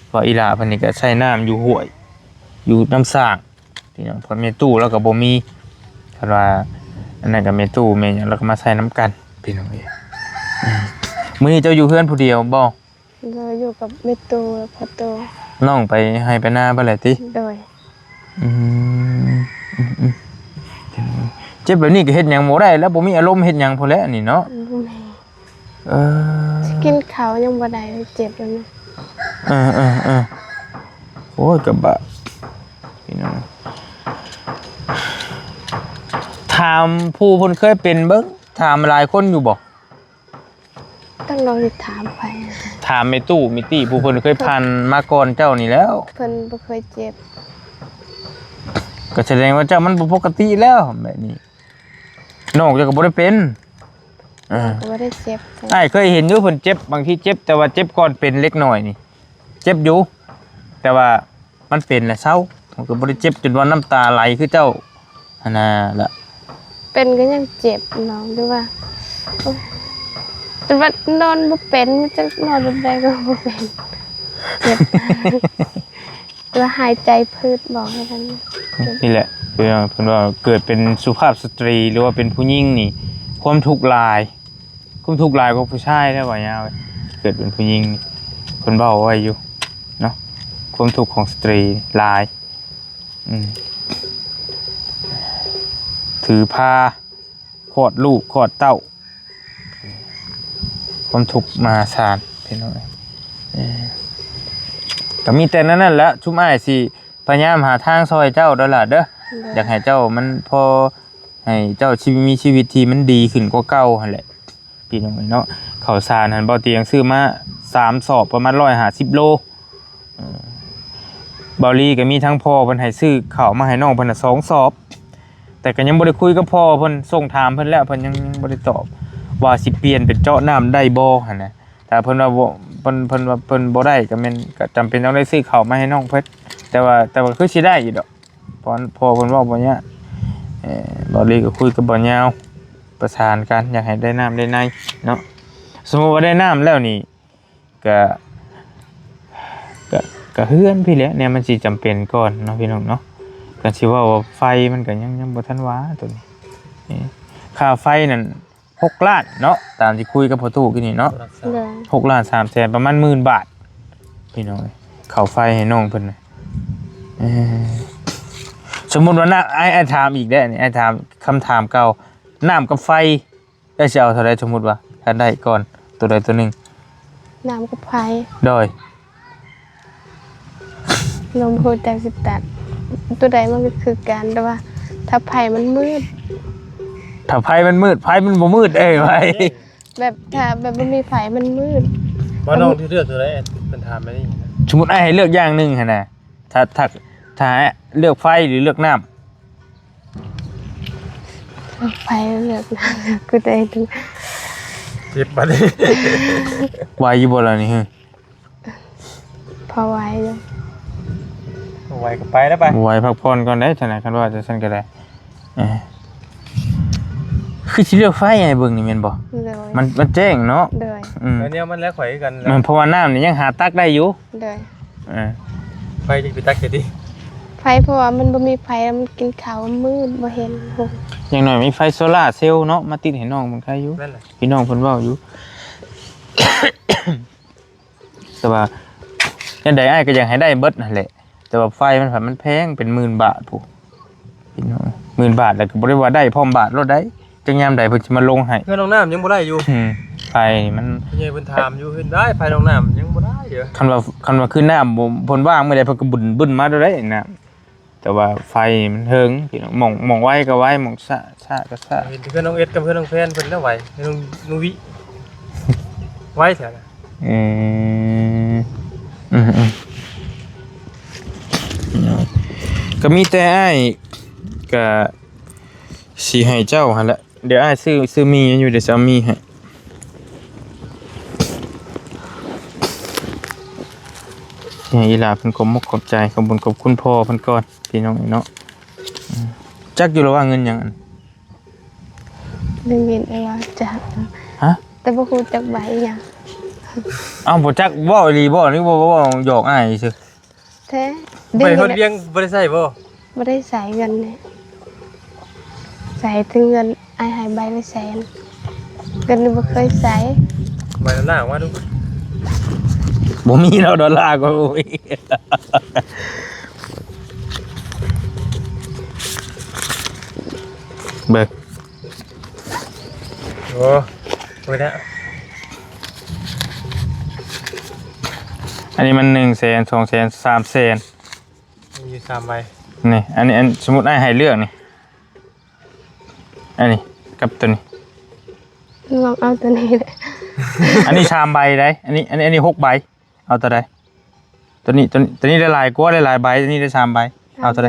ເພາະອີ່ຫຼ້າເພິ່ນນີ້ກໍໃຊ້ນ້ຳຢູ່ຫ້ວຍ ຢູ່ນ້ຳສ້າງ ພີ່ນ້ອງ ເພາະແມ່ຕູ້ລາວກໍບໍ່ມີ ຄັນວ່າອັນນັ້ນກໍແມ່ຕູ້ແມ່ຫຍັງລາວກໍມາໃຊ້ນຳກັນ ພີ່ນ້ອງເອີຍ ອືມ ມື້ນີ້ເຈົ້າຢູ່ເຮືອນຜູ້ດຽວບໍ່? ໂດຍ ຢູ່ກັບແມ່ຕູ້ ແລະ ພໍ່ຕູ້ ນ້ອງໄປໄຮ່ໄປນາເບິດແລ້ວຕິ? ໂດຍ ອືມ ອືມໆ ເຈັບແບບນີ້ກໍເຮັດຫຍັງບໍ່ໄດ້ແລ້ວ ບໍ່ມີອາລົມເຮັດຫຍັງພຸ້ນແຫຼະນີ້ເນາະ ບໍ່ມີ ເອີ ກິນເຂົ້າຍັງບໍ່ໄດ້ ເຈັບແບບນີ້ ເອີໆໆ ໂອ້ຍ ກະບາ ພີ່ນ້ອງ ຖາມຜູ້ເພິ່ນເຄີຍເປັນເບິ່ງ ຖາມຫຼາຍຄົນຢູ່ບໍ່? ຕ້ອງລອງຊິຖາມໃຜ? ຖາມແມ່ຕູ້ແມ່ຕີ ຜູ້ເພິ່ນເຄີຍຜ່ານມາກ່ອນເຈົ້ານີ້ແລ້ວ ເພິ່ນບໍ່ເຄີຍເຈັບ ກໍສະແດງວ່າເຈົ້າມັນບໍ່ປົກກະຕິແລ້ວແບບນີ້ ນ້ອງເຈົ້າກໍບໍ່ໄດ້ເປັນ ເອີ ກໍບໍ່ໄດ້ເຈັບ ອ້າຍເຄີຍເຫັນຢູ່ເພິ່ນເຈັບ ບາງທີເຈັບ ແຕ່ວ່າເຈັບກ່ອນເປັນເລັກນ້ອຍນີ້ ເຈັບຢູ່ ແຕ່ວ່າ ມັນເປັນແລ້ວເຊົາ ມັນກໍບໍ່ໄດ້ເຈັບຈົນວ່ານ້ຳຕາໄຫຼຄືເຈົ້າຫັ້ນນະລະ ເປັນກໍຍັງເຈັບນ້ອງ ຫຼືວ່າ ໂອ້ຍ ຈົນວ່ານອນບໍ່ເປັນ ຈັກນອນແບບໃດກໍບໍ່ເປັນ ເຈັບ ຫຼືວ່າຫາຍໃຈຜືດບໍ ແບບນັ້ນ ນີ້ແຫຼະ ເພິ່ນວ່າ ເພິ່ນວ່າເກີດເປັນສຸພາບສະຕຣີ ຫຼືວ່າເປັນຜູ້ຍິງນີ້ ຄວາມທຸກຫຼາຍ ຄວາມທຸກຫຼາຍກວ່າຜູ້ຊາຍແທ້ວ່າຍາວ ເກີດເປັນຜູ້ຍິງນີ້ ເພິ່ນເວົ້າໄວ້ຢູ່ເນາະ ຄວາມທຸກຂອງສະຕຣີຫຼາຍ ອືມ ຖືພາ ຄອດລູກຄອດເຕົ້າ ຄວາມທຸກມະຫາສານ ພີ່ນ້ອງເອີຍ ເອີ ກໍມີແຕ່ນັ້ນແຫຼະ ຊຸມອ້າຍຊິພະຍາຍາມຫາທາງຊ່ອຍເຈົ້າເດີຫຼ້າເດີ ໂດຍ ຢາກໃຫ້ເຈົ້າມັນພໍ ໃຫ້ເຈົ້າຊີ ມີຊີວິດທີ່ມັນດີຂຶ້ນກວ່າເກົ່າຫັ້ນແຫຼະ ພີ່ນ້ອງເອີຍເນາະ ເຂົ້າສານຫັ້ນ ເບົາຕຽງຊື້ມາສາມສອບ ປະມານຮ້ອຍຫ້າສິບໂລ ເອີ ເບົາລີກໍມີທັງພໍ່ເພິ່ນໃຫ້ຊື້ເຂົ້າມາໃຫ້ນ້ອງເພິ່ນນະສອງສອບ ແຕ່ກໍຍັງບໍ່ໄດ້ຄຸຍກັບພໍ່ເພິ່ນ ສົ່ງຖາມເພິ່ນແລ້ວ ເພິ່ນຍັງ ຍັງບໍ່ໄດ້ຕອບ ວ່າຊິປ່ຽນເປັນເຈາະນ້ຳໄດ້ບໍ່ຫັ້ນນະ ຖ້າເພິ່ນວ່າບໍ່ ເພິ່ນ ເພິ່ນວ່າເພິ່ນບໍ່ໄດ້ ກໍແມ່ນ ກໍຈຳເປັນຕ້ອງໄດ້ຊື້ເຂົ້າມາໃຫ້ນ້ອງເພິ່ນ ແຕ່ວ່າ ແຕ່ວ່າຄືຊິໄດ້ຢູ່ດອກ ເພາະພໍ່ເພິ່ນເວົ້າບໍ່ຍາກ ເອີ ເບົາລີກໍຄຸຍກັບບ່າວຍາວ ປະສານກັນ ຢາກໃຫ້ໄດ້ນ້ຳໄດ້ໃນເນາະ ສົມມຸດວ່າໄດ້ນ້ຳແລ້ວນີ້ ກະ ກະ ກະເຮືອນພີ້ແຫຼະ ແນວມັນຊິຈຳເປັນກ່ອນເນາະພີ່ນ້ອງເນາະ ກະຊິເວົ້າວ່າໄຟມັນກະຍັງ ຍັງບໍ່ທັນວ່າໂຕນີ້ ນີ້ ຄ່າໄຟນັ້ນຫົກລ້ານເນາະ ຕາມທີ່ຄຸຍກັບພໍ່ຕູ້ກີ້ນີ້ເນາະ ໂດຍ ຫົກລ້ານສາມແສນ ປະມານໝື່ນບາດ ພີ່ນ້ອງເອີຍ ເຂົ້າໄຟໃຫ້ນ້ອງເພິ່ນນະ ເອີ ສົມມຸດວ່ານະ ອ້າຍ ອ້າຍຖາມອີກເດ້ ນີ້ ອ້າຍຖາມຄຳຖາມເກົ່າ ນ້ຳກັບໄຟ ເຈົ້າຊິເອົາເທົ່າໃດ ສົມມຸດວ່າ ຄັນໄດ້ກ່ອນ ໂຕໃດໂຕໜຶ່ງ ນ້ຳກັບໄຟ ໂດຍ ນ້ອງບໍ່ຮູ້ຈັກຊິຕັດ ໂຕໃດມັນກໍຄືກັນ ແຕ່ວ່າຖ້າໄຟມັນມືດ ຖ້າໄຟມັນມືດ ໄຟມັນບໍ່ມືດເດ້ ໄຟ ແບບ ຖ້າແບບບໍ່ມີໄຟມັນມືດ ວ່ານ້ອງຊິເລືອກໂຕໃດ ເພິ່ນຖາມມານີ້ ສົມມຸດອ້າຍໃຫ້ເລືອກຢ່າງໜຶ່ງຫັ້ນນະ ຖ້າ ຖ້າ ຖ້າເລືອກໄຟ ຫຼື ເລືອກນ້ຳ? ເລືອກໄຟ ເລືອກນ້ຳ ເລືອກຜູ້ໃດດີ? ເຈັບບາດນີ້ ໄວຢູ່ບໍ່ລະນີ້? ພໍໄວຢູ່ ບໍ່ໄວກໍໄປແລ້ວໄປ ບໍ່ໄວພັກຜ່ອນກ່ອນໄດ້ ຊັ້ນນະ ຄັນວ່າຈັ່ງຊັ້ນກໍໄດ້ ເອີ ຄືຊິເລືອກໄຟໃຫ້ເບິ່ງນີ້ແມ່ນບໍ່? ໂດຍ ມັນ ມັນແຈ້ງເນາະ ໂດຍ ອືມ ແນວມັນແລ້ວຂ້ອຍຄືກັນ ມັນ ເພາະວ່ານ້ຳນີ້ຍັງຫາຕັກໄດ້ຢູ່ ໂດຍ ເອີ ໄຟຈະໄປຕັກໃສຕິ? ໄຟ ເພາະວ່າມັນບໍ່ມີໄຟ ແລ້ວມັນກິນເຂົ້າມັນມືດ ບໍ່ເຫັນ ຢ່າງໜ້ອຍມີໄຟໂຊລາເຊວເນາະ ມາຕິດໃຫ້ນ້ອງເບິ່ງໄຄຢູ່ ແມ່ນແຫຼະ ພີ່ນ້ອງເພິ່ນເວົ້າຢູ່ ແຕ່ວ່າ ແນວໃດອ້າຍກໍຢາກໃຫ້ໄດ້ເບິດຫັ້ນແຫຼະ ແຕ່ວ່າໄຟມັນ ມັນແພງ ເປັນໝື່ນບາດພຸ້ນ ພີ່ນ້ອງ ໝື່ນບາດ ແລ້ວກໍບໍ່ໄດ້ວ່າໄດ້ພ້ອມບາດໂລດໃດ ຈັກຍາມໃດເພິ່ນຊິມາລົງໃຫ້ ເຮືອນນ້ອງນ້ຳຍັງບໍ່ໄດ້ຢູ່ ອືມ ໄຟນີ້ມັນ ຜູ້ໃຫຍ່ເພິ່ນຖາມຢູ່ ເຮັດໄດ້ ໄຟໜອງນ້ຳຍັງບໍ່ໄດ້ເດີ. ຄັນວ່າ ຄັນວ່າຄືນ້ຳບໍ່ ເພິ່ນວ່າງມື້ໃດເພິ່ນກໍບຸນ ບຸນມາໂດດໄດ້ນ້ຳ. ແຕ່ວ່າໄຟມັນເທິງພີ່ນ້ອງ ໝ່ອງ ໝ່ອງໄວກໍໄວ ໝ່ອງຊ້າ ຊ້າກໍຊ້າ. ເຫັນເຮືອນນ້ອງເອັດກັບເຮືອນນ້ອງແພນເພິ່ນແລ້ວໄວ ເຮືອນນ້ອງ ນ້ອງວິ ໄວແທ້ນະ. ເອີ ອືມ ອືມ ກໍມີແຕ່ອ້າຍກໍຊິໃຫ້ເຈົ້າຫັ້ນແຫຼະ. ດຽວອ້າຍຊື້ ຊື້ໝີ່ຢູ່ ດຽວຊິເອົາໝີ່ໃຫ້ ໃຫ້ອີ່ຫຼ້າເພິ່ນຂອບມຸກຂອບໃຈ ຂອບບຸນຂອບຄຸນພໍ່ເພິ່ນກ່ອນ ພີ່ນ້ອງເອີຍເນາະ. ອືມ ຈັກຢູ່ລະວ່າເງິນຫຍັງອັນ ໄດ້ຍິນອ້າຍວ່າຈັກ. ຮະ? ແຕ່ບໍ່ຮູ້ຈັກໃບຫຍັງ. ເອົ້າ ບໍ່ຈັກ ເວົ້າອີ່ຫຼີບໍ່ ຫຼືວ່າເວົ້າຫຍອກອ້າຍຊື່? ແທ້ ໄປຮອດວຽງບໍ່ໄດ້ໃຊ້ບໍ່? ບໍ່ໄດ້ໃຊ້ເງິນນີ້ ໃຊ້ແຕ່ເງິນ ອ້າຍໃຫ້ໃບລະແສນ ເງິນນີ້ບໍ່ເຄີຍໃຊ້. ໃບດອນລ່າອອກມາດູ. ບໍ່ມີແລ້ວ ດອນລ່າກໍບໍ່ມີ. ເບິ່ງ ໂອ້ ເບິ່ງນະ ອັນນີ້ມັນໜຶ່ງແສນ ສອງແສນ ສາມແສນ ມີຢູ່ສາມໃບ. ນີ້ ອັນນີ້ ອັນ ສົມມຸດອ້າຍໃຫ້ເລືອກນີ້ ອັນນີ້ກັບໂຕນີ້ ລອງເອົາໂຕນີ້ແຫຼະ. ອັນນີ້ສາມໃບໄດ໋ ອັນນີ້ ອັນນີ້ ອັນນີ້ຫົກໃບ. ເອົາໂຕໃດ? ໂຕນີ້ ໂຕນີ້ ໂຕນີ້ໄດ້ຫຼາຍກວ່າ ໄດ້ຫຼາຍໃບ ໂຕນີ້ໄດ້ສາມໃບ. ເອົາໂຕໃດ?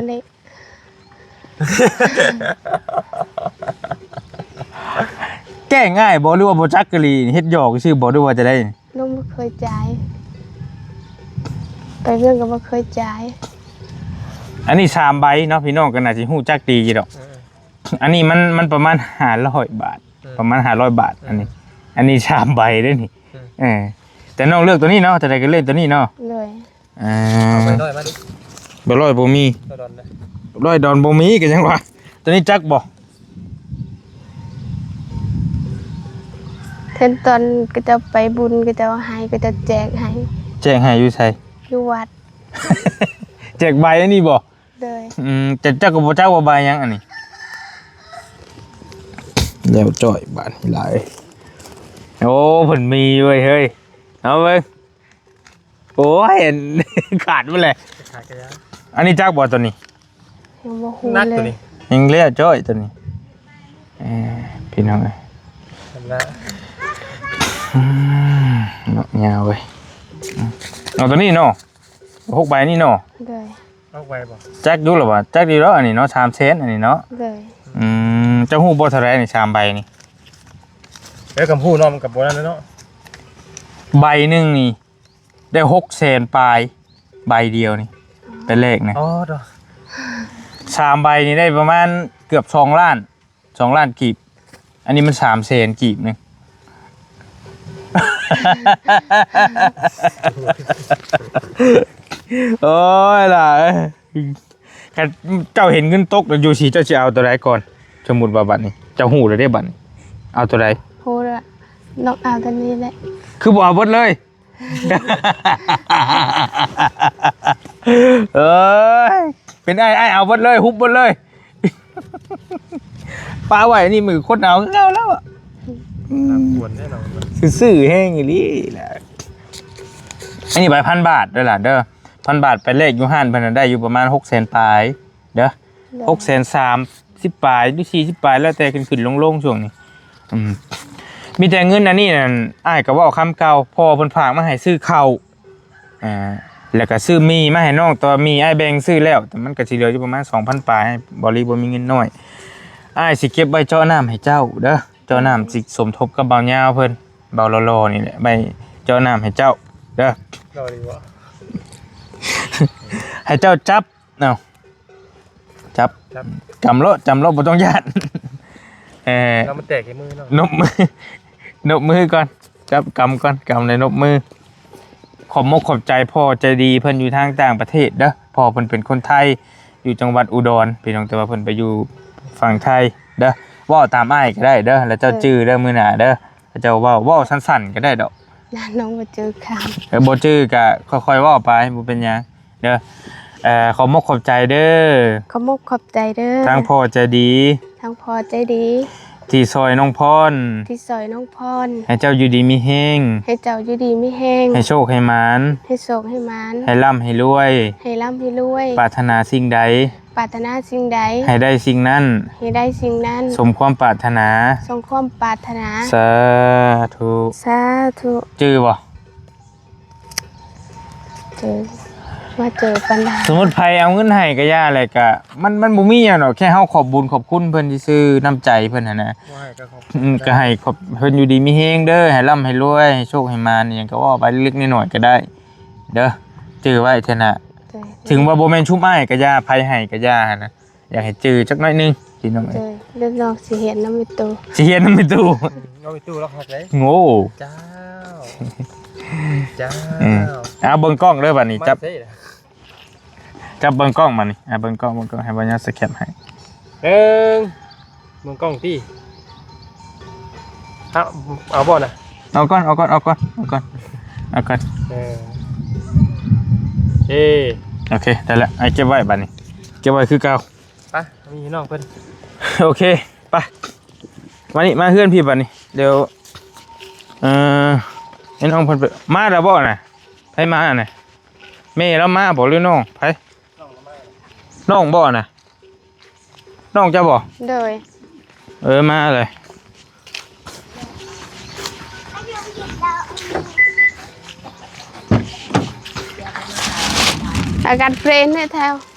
ແກ້ງ່າຍບໍ່ ຫຼືວ່າບໍ່ຈັກກະລີ ເຮັດຫຍອກຊື່ບໍ່ ຫຼືວ່າຈະໄດ້? ນ້ອງບໍ່ເຄີຍຈ່າຍ ໄປວຽງກໍບໍ່ເຄີຍຈ່າຍ. ອັນນີ້ສາມໃບເນາະ ພີ່ນ້ອງກໍໜ້າຊິຮູ້ຈັກດີຢູ່ດອກ. ເອີ ອັນນີ້ມັນ ມັນປະມານຫ້າຮ້ອຍບາດ ເອີ ປະມານຫ້າຮ້ອຍບາດ. ເອີ ອັນນີ້ ອັນນີ້ສາມໃບເດ້ນີ້. ເອີ ເອີ ແຕ່ນ້ອງເລືອກໂຕນີ້ເນາະ ເທົ່າໃດກໍເລືອກໂຕນີ້ເນາະ. ໂດຍ ອ່າ ເອົາໃບຮ້ອຍມາດູ. ໃບຮ້ອຍບໍ່ມີ ໃບດອນເດ້ ໃບດອນບໍ່ມີ ກໍຍັງວ່າ ໂຕນີ້ຈັກບໍ່? ເຫັນຕອນເຂົາເຈົ້າໄປບຸນ ເຂົາເຈົ້າໃຫ້ ເຂົາເຈົ້າແຈກໃຫ້. ແຈກໃຫ້ຢູ່ໃສ? ຢູ່ວັດ. ແຈກໃບອັນນີ້ບໍ່? ໂດຍ ອືມ ແຕ່ເຈົ້າກໍບໍ່ຈັກວ່າໃບຫຍັງອັນນີ້. ແລ້ວຈ້ອຍບາດນີ້ຫຼາຍ. ໂອ້ ເພິ່ນມີເວີ້ຍເຮີ້ຍ ເອົາເບິ່ງ. ໂອ້ຍ ຂາດໝົດແຫຼະ. ຂາດກະຍາ ອັນນີ້ຈັກບໍ່ໂຕນີ້? ຍັງບໍ່ຮູ້ເລີຍ ໜັກໂຕນີ້ ຍັງແລ້ວຈ້ອຍໂຕນີ້. ເອີ ພີ່ນ້ອງເອີຍ ເຫັນລະ ອືມ ເນາະ ຍາວເວີ້ຍ. ເອົາໂຕນີ້ເນາະ ຫົກໃບນີ້ເນາະ. ໂດຍ ອອກໄວບໍ່? ຈັກຢູ່ລະວ່າ ຈັກຢູ່ດອກອັນນີ້ເນາະ ສາມແສນ ອັນນີ້ເນາະ. ໂດຍ ອືມ ເຈົ້າຮູ້ບໍ່ເທົ່າໃດນີ້ ສາມໃບນີ້? ເອີ ຄຳຮູ້ເນາະ ມັນກໍບໍ່ນັ້ນແຫຼະເນາະ. ໃບໜຶ່ງນີ້ໄດ້ຫົກແສນປາຍ ໃບດຽວນີ້ ອໍ ໄປແລກນະ. ອໍ ໂດຍ ສາມໃບນີ້ໄດ້ປະມານເກືອບສອງລ້ານ ສອງລ້ານກີບ. ອັນນີ້ມັນສາມແສນກີບໜຶ່ງ. ໂອ້ຍ ຫຼ້າເອີຍ ຄັນເຈົ້າເຫັນເງິນຕົກຢູ່ຊີ້ ເຈົ້າຊິເອົາໂຕໃດກ່ອນ? ສົມມຸດວ່າບັດນີ້ ເຈົ້າຮູ້ແລ້ວເດ້ ບັດນີ້ ເອົາໂຕໃດ? ຮູ້ແລ້ວ ນ້ອງເອົາໂຕນີ້ແຫຼະ. ຄືບໍ່ເອົາເບິດເລີຍ? ເອີຍ ເປັນອ້າຍ ອ້າຍເອົາເບິດເລີຍ ຮຸບເບິດເລີຍ. ປະໄວ້ນີ້ ມືຄົນເອົາຄືເກົ່າແລ້ວອະ. ອືມ ຕາມຄວນແນ່ນອນ ຊື່ໆແຮງອີ່ຫຼີແຫຼະ. ອັນນີ້ໃບພັນບາດເດີຫຼານເດີ ພັນບາດໄປແລກຢູ່ຮ້ານເພິ່ນນະ ໄດ້ຢູ່ປະມານຫົກແສນປາຍເດີ ໂດຍ ຫົກແສນສາມສິບປາຍ ຫຼື ສີ່ສິບປາຍ ແລ້ວແຕ່ຂຶ້ນໆລົງໆຊ່ວງນີ້. ອືມ ມີແຕ່ເງິນອັນນີ້ນັ້ນ ອ້າຍກໍເວົ້າຄຳເກົ່າ ພໍ່ເພິ່ນຝາກມາໃຫ້ຊື້ເຂົ້າ ອ່າ ແລ້ວກໍຊື້ໝີ່ມາໃຫ້ນ້ອງ ແຕ່ວ່າໝີ່ອ້າຍແບ່ງຊື້ແລ້ວ ແຕ່ມັນກໍຊິເຫຼືອຢູ່ປະມານສອງພັນປາຍ ບອລລີບໍ່ມີເງິນນ້ອຍ. ອ້າຍຊິເກັບໄວ້ເຈາະນ້ຳໃຫ້ເຈົ້າເດີ ເຈາະນ້ຳຊິສົມທົບກັບບ່າວຍາວເພິ່ນ ບ່າວຫຼໍ່ໆນີ້ແຫຼະ ໄວ້ເຈາະນ້ຳໃຫ້ເຈົ້າເດີ. ຫຼໍ່ດີບໍ່? ໃຫ້ເຈົ້າຈັບ ເອົາ ຈັບ ຈັບ ກຳໂລດ ກຳໂລດ ບໍ່ຕ້ອງຢ້ານ. ເອີ ແລ້ວມັນແຕກໃສ່ມືເນາະ ນົບມື ນົບມືກ່ອນ ຈັບ ກຳກ່ອນ ກຳແລ້ວນົບມື. ຂອບມົກຂອບໃຈພໍ່ໃຈດີເພິ່ນຢູ່ທາງຕ່າງປະເທດເດີ ພໍ່ເພິ່ນເປັນຄົນໄທ ຢູ່ຈັງຫວັດອຸດອນ ພີ່ນ້ອງ ແຕ່ວ່າເພິ່ນໄປຢູ່ຝັ່ງໄທເດີ. ເວົ້າຕາມອ້າຍກໍໄດ້ເດີ ແລ້ວເຈົ້າຈື່ເດີ ມື້ໜ້າເດີ ເຈົ້າເວົ້າ ເວົ້າສັ້ນໆກໍໄດ້ດອກ. ນ້ອງບໍ່ຈື່ຄຳ ເອີ ບໍ່ຈື່ກໍຄ່ອຍໆເວົ້າໄປ ບໍ່ເປັນຫຍັງເດີ. ເອີ ຂອບມົກຂອບໃຈເດີ ຂອບມົກຂອບໃຈເດີ ທາງພໍ່ໃຈດີ ທາງພໍ່ໃຈດີ ທີ່ ທີ່ຊ່ອຍນ້ອງພອນ ທີ່ຊ່ອຍນ້ອງພອນ ໃຫ້ເຈົ້າຢູ່ດີມີແຮງ ໃຫ້ເຈົ້າຢູ່ດີມີແຮງ ໃຫ້ໂຊກໃຫ້ໝານ ໃຫ້ໂຊກໃຫ້ໝານ ໃຫ້ລ່ຳໃຫ້ລວຍ ໃຫ້ລ່ຳໃຫ້ລວຍ ປາດຖະໜາສິ່ງໃດ ປາດຖະໜາສິ່ງໃດ ໃຫ້ໄດ້ສິ່ງນັ້ນ ໃຫ້ໄດ້ສິ່ງນັ້ນ ສົມຄວາມປາດຖະໜາ ສົມຄວາມປາດຖະໜາ ສາທຸ ສາທຸ ຈື່ບໍ່? ເຈີ ມາເຈີບັນດາ ສົມມຸດໃຜເອົາເງິນໃຫ້ກະຢ່າແຫຼະ ກະ ມັນ ມັນບໍ່ມີຫຍັງດອກ ແຄ່ເຮົາຂອບບຸນຂອບຄຸນເພິ່ນຊື່ໆ ນ້ຳໃຈເພິ່ນຫັ້ນນະ ບໍ່ໃຫ້ກະຂອບ ອືມ ກະໃຫ້ຂອບ ເພິ່ນຢູ່ດີມີແຮງເດີ ໃຫ້ລ່ຳໃຫ້ລວຍ ໃຫ້ໂຊກໃຫ້ໝານ ອີ່ຫຍັງກະເວົ້າໄປເລັກໆນ້ອຍໆກະໄດ້ເດີ ຈື່ໄວ້ເທື່ອໜ້າ ເຈີ ເຖິງວ່າບໍ່ແມ່ນຊຸມອ້າຍກະຢ່າ ໃຜໃຫ້ກະຢ່າຫັ້ນນະ ຢາກໃຫ້ຈື່ຈັກໜ້ອຍໜຶ່ງພີ່ນ້ອງເອີຍ ເຈີ ເດີ ນ້ອງຊິຮຽນນຳແມ່ຕູ້ ຊິຮຽນນຳແມ່ຕູ້ ອືມ ນ້ອງແມ່ຕູ້ລາວຮັກເດ້ ໂອ້ ເຈົ້າ ເຈົ້າ ອືມ ເອົາເບິ່ງກ້ອງເດີບາດນີ້ ມາ ຈັບ ເຊ ຈັບເບິ່ງກ້ອງບາດນີ້ ອ່າ ເບິ່ງກ້ອງ ເບິ່ງກ້ອງ ໃຫ້ບ່າວຍາວສະແຄບໃຫ້ ເບິ່ງ ເບິ່ງກ້ອງຕິ ເອົາ ເອົາບໍ່ນະ ເອົາກ່ອນ ເອົາກ່ອນ ເອົາກ່ອນ ເອົາກ່ອນ ເອົາກ່ອນ ເອີ ເອ ໂອເຄ ໄດ້ລະ ອ້າຍເກັບໄວ້ບາດນີ້ ເກັບໄວ້ຄືເກົ່າ ໄປ ມີນ້ອງເພິ່ນ ໂອເຄ ໄປ ມານີ້ ມາເຮືອນພີ່ບາດນີ້ ດຽວ ເອີ ໃຫ້ນ້ອງເພິ່ນໄປ ມາແລ້ວບໍ່ນະ? ໃຜມານະ? ແມ່ລາວມາບໍ່ ຫຼືນ້ອງ? ໃຜ? ນ້ອງລາວມາ ນ້ອງບໍ່ນະ? ນ້ອງເຈົ້າບໍ່? ໂດຍ ເອີ ມາເລີຍ ອາກາດເປັນແທ້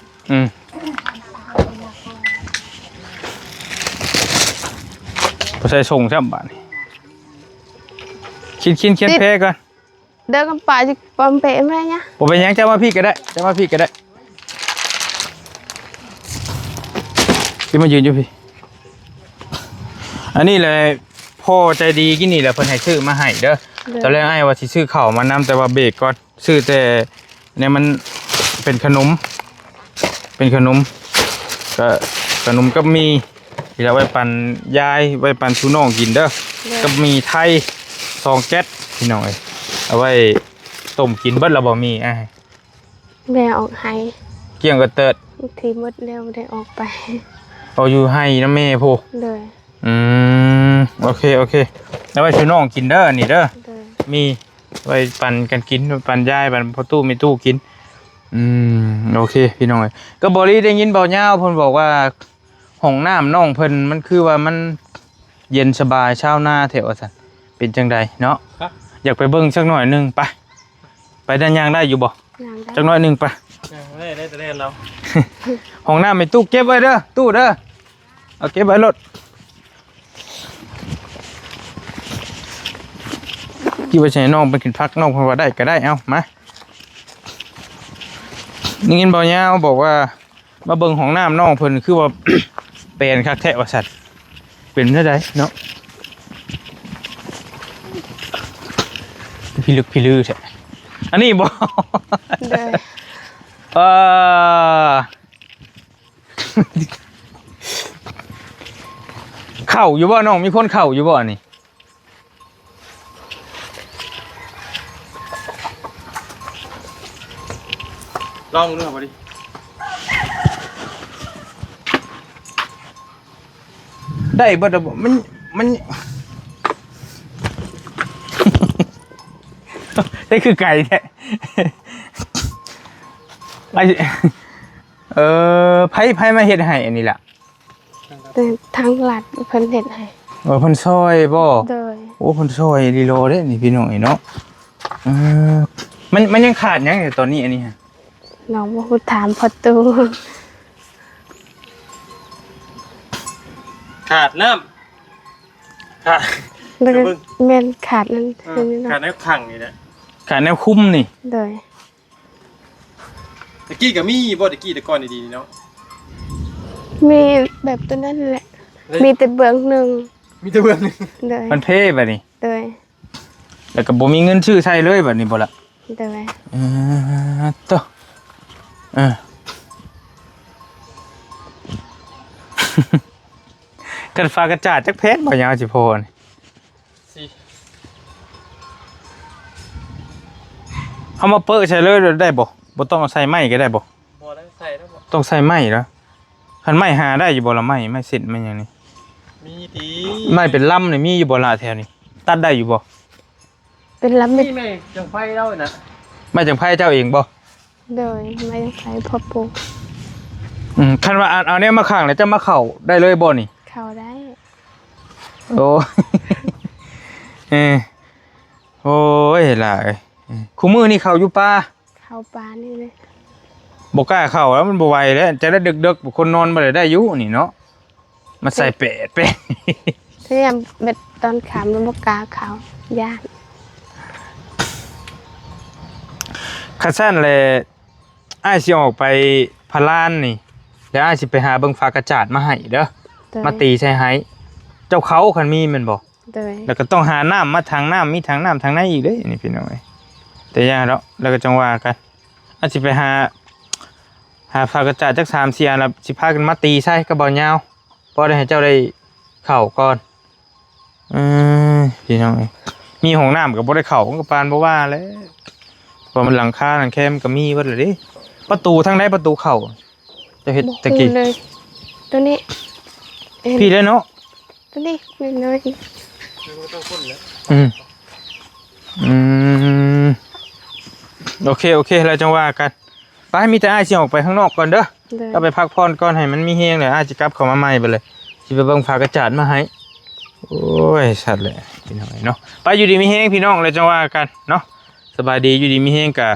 ອືມ ບໍ່ໃສ່ສົ່ງຊ້ຳບາດນີ້ ກິນ ກິນ ກິນແພກ່ອນ ເດີກັນປະ ປອມເປະແມ່ນຫຍັງ ບໍ່ເປັນຫຍັງ ເຈົ້າມາພີ້ກະໄດ້ ເຈົ້າມາພີ້ກະໄດ້ ຊິມາຢືນຢູ່ພີ້ ອັນນີ້ແຫຼະ ພໍ່ໃຈດີກີ້ນີ້ແຫຼະ ເພິ່ນໃຫ້ຊື້ມາໃຫ້ເດີ ໂດຍ ຕອນແລກອ້າຍວ່າຊິຊື້ເຂົ້າມານຳ ແຕ່ວ່າເບຣກກ່ອນ ຊື້ແຕ່ແນວມັນເປັນຂະໜົມ ເປັນຂະໜົມ ກະຂະໜົມກັບໝີ່ ທີ່ເອົາໄວ້ປັນຍາຍ ໄວ້ປັນສູ່ນ້ອງກິນເດີ ໂດຍ ກັບໝີ່ໄທ ສອງແກັດ ພີ່ນ້ອງເອີຍ ເອົາໄວ້ຕົ້ມກິນ ເບິດແລ້ວບໍ່ໝີ່ອ້າຍ? ແມ່ອອກໄຮ່ ກ້ຽງກະເຕີດ ທີ່ໝົດແລ້ວບໍ່ໄດ້ອອກໄປ ເອົາຢູ່ໄຮ່ນຳແມ່ພຸ້ນ ໂດຍ ອືມ ໂອເຄ ໂອເຄ ເອົາໄວ້ສູ່ນ້ອງກິນເດີ ອັນນີ້ເດີ ໂດຍ ມີໄວ້ປັນກັນກິນ ປັນຍາຍ ປັນພໍ່ຕູ້ແມ່ຕູ້ກິນ ອືມ ໂອເຄ ພີ່ນ້ອງເອີຍ ກໍບໍ່ລີໄດ້ຍິນບ່າວຍາວເພິ່ນບອກວ່າ ຫ້ອງນ້ຳນ້ອງເພິ່ນ ມັນຄືວ່າມັນເຢັນສະບາຍຊາວນາແທ້ວ່າຊັ້ນ ເປັນຈັ່ງໃດເນາະ? ຮະ? ຢາກໄປເບິ່ງຈັກໜ້ອຍໜຶ່ງ ໄປ ໄປໄດ້ ຍ່າງໄດ້ຢູ່ບໍ່? ຍ່າງໄດ້ ຈັກໜ້ອຍໜຶ່ງ ໄປ ຍ່າງໄດ້ ໄດ້ແຕ່ແລ່ນເອົາ ຫ້ອງນ້ຳໃຫ້ຕູ້ເກັບໄວ້ເດີ ຕູ້ເດີ ເອົາເກັບໄວ້ໂລດ ຄິດວ່າຊິໃຫ້ນ້ອງໄປກິນຜັກ ນ້ອງເພິ່ນວ່າໄດ້ກໍໄດ້ ເອົາ ມາ ໄດ້ຍິນບ່າວຍາວບອກວ່າ ມາເບິ່ງຫ້ອງນ້ຳນ້ອງເພິ່ນ ຄືວ່າແປນຄັກແທ້ວ່າຊັ້ນ ເປັນແນວໃດເນາະ ພິລຶກພິລືແທ້ ອັນນີ້ບໍ່? ໂດຍ ເອີ ເຂົ້າຢູ່ບໍ່ນ້ອງ? ມີຄົນເຂົ້າຢູ່ບໍ່ອັນນີ້? ລອງເບິ່ງເນາະ ພໍດີ ໄດ້ເບິດແລ້ວບໍ່? ມັນ ມັນ ໄດ້ຄືໄກແທ້ ໄອ້ ເອີ ໃຜ ໃຜມາເຮັດໃຫ້ອັນນີ້ລະ? ແຕ່ທາງລັດເພິ່ນເຮັດໃຫ້ ເອີ ເພິ່ນຊ່ອຍບໍ່? ໂດຍ ໂອ້ ເພິ່ນຊ່ອຍອີ່ຫຼີໂລເດ້ນີ້ພີ່ນ້ອງເອີຍເນາະ ເອີ ມັນ ມັນຍັງຂາດຫຍັງຢູ່ຕອນນີ້ອັນນີ້ຮະ? ນ້ອງບໍ່ຮູ້ ຖາມພໍ່ຕູ້ ຂາດນ້ຳ ຂາດ ແລ້ວກໍ ເບິ່ງ ແມ່ນຂາດນັ້ນ ເອີ ເຫັນຢູ່ເນາະ ຂາດແນວຂັງນີ້ແຫຼະ ຂາດແນວຄຸມນີ້ ໂດຍ ຕະກີ້ກໍມີບໍ່? ຕະກີ້ແຕ່ກ່ອນດີໆນີ້ເນາະ ມີແບບຕົວນັ້ນແຫຼະ ເອີ ມີແຕ່ເບື້ອງໜຶ່ງ ມີແຕ່ເບື້ອງໜຶ່ງ ໂດຍ ມັນເພບັດນີ້ ໂດຍ ແລ້ວກໍບໍ່ມີເງິນຊື້ໃຊ້ເລີຍບັດນີ້ບໍ່ລະ? ໂດຍ ເອີ ໂຕ ເອີ ຄັນຝາກະຈາດຈັກແຜ່ນບໍ່ຍາວຊິພໍນີ້? ສີ່ ເອົາມາເປິະໃສ່ເລີຍໄດ້ບໍ່? ບໍ່ຕ້ອງເອົາໃສ່ໄມ້ກໍໄດ້ບໍ່? ບໍ່ໄດ້ໃສ່ແລ້ວບໍ່? ຕ້ອງໃສ່ໄມ້ເນາະ ຄັນໄມ້ຫາໄດ້ຢູ່ບໍ່ລະ? ໄມ້ ໄມ້ເສັ້ນໄມ້ຫຍັງນີ້? ມີຕິ ໄມ້ເປັນລຳນີ້ມີຢູ່ບໍ່ລະແຖວນີ້? ຕັດໄດ້ຢູ່ບໍ່? ເປັນລຳ ມີໄມ້ຈັງໄຟລາວນະ ໄມ້ຈັງໄຟເຈົ້າເອງບໍ່? ໂດຍ ໄມ້ຈັງໄຟພໍ່ປູກ. ອືມ ຄັນວ່າເອົາ ເອົາແນວມາຂັງແລ້ວເຈົ້າມາເຂົ້າໄດ້ເລີຍບໍ່ນີ້? ເຂົ້າໄດ້. ໂອ້ ເອີ ໂອ້ຍ ຫຼາຍ ເອີ ຄູ່ມື້ນີ້ເຂົ້າຢູ່ປ່າ? ເຂົ້າປ່ານີ້ເລີຍ ບໍ່ກ້າເຂົ້າແລ້ວ ມັນບໍ່ໄຫວແລ້ວ ຈະໄດ້ເດິກໆ ຄົນນອນບໍ່ໄດ້ ໄດ້ຢູ່ນີ້ເນາະ ມາໃສ່ແປດແປດ ແທ້ແບບຕອນຄ່ຳມັນບໍ່ກ້າເຂົ້າ ຢ້ານ. ຄັນຊັ້ນແຫຼະ ອ້າຍຊິອອກໄປພະລານນີ້ ແລ້ວອ້າຍຊິໄປຫາເບິ່ງຝາກະຈາດມາໃຫ້ເດີ ໂດຍ ມາຕີໃສ່ໄຫ້ ເຈົ້າເຂົ້າຄັນມີແມ່ນບໍ່? ໂດຍ ແລ້ວກໍຕ້ອງຫານ້ຳມາຖັງນ້ຳ ມີຖັງນ້ຳຖັງໃນອີກເດ້ ນີ້ພີ່ນ້ອງເອີຍ ແຕ່ຢ່າດອກ ແລ້ວກໍຈັ່ງວ່າກັນ ອາດຊິໄປຫາ ຫາຝາກະຈາດຈັກສາມສີ່ອັນ ແລ້ວຊິພາກັນມາຕີໃສ່ກັບບ່ອນຍາວ ພໍໄດ້ໃຫ້ເຈົ້າໄດ້ເຂົ້າກ່ອນ. ເອີ ພີ່ນ້ອງເອີຍ ມີຫ້ອງນ້ຳກໍບໍ່ໄດ້ເຂົ້າ ມັນກໍປານບໍ່ວ່າແຫຼະ ເພາະວ່າມັນຫຼັງຄາຫຼັງແຄມກໍມີເບິດແລ້ວເດ້. ປະຕູທາງໃດປະຕູເຂົ້າ ເຈົ້າເຮັດ ບໍ່ ຕະກີ້ ຮູ້ເລີຍ ໂຕນີ້ ເອີ ພີ້ເດ້ເນາະ ໂຕນີ້ນ້ອຍໆ ອືມ ອືມ ໂອເຄ ໂອເຄ ແລ້ວຈັ່ງວ່າກັນ. ໄປ ມີແຕ່ອ້າຍຊິອອກໄປຂ້າງນອກກ່ອນເດີ ໂດຍ ເຈົ້າໄປພັກຜ່ອນກ່ອນ ໃຫ້ມັນມີແຮງ ແລ້ວອ້າຍຊິກັບເຂົ້າມາໃໝ່ບັດເລີຍ ຊິໄປເບິ່ງຝາກະຈາດມາໃຫ້. ໂອ້ຍ ສັດແຫຼະ ພີ່ນ້ອງເອີຍເນາະ ໄປ ຢູ່ດີມີແຮງພີ່ນ້ອງ ແລ້ວຈັ່ງວ່າກັນເນາະ. ສະບາຍດີ ຢູ່ດີມີແຮງ ກະ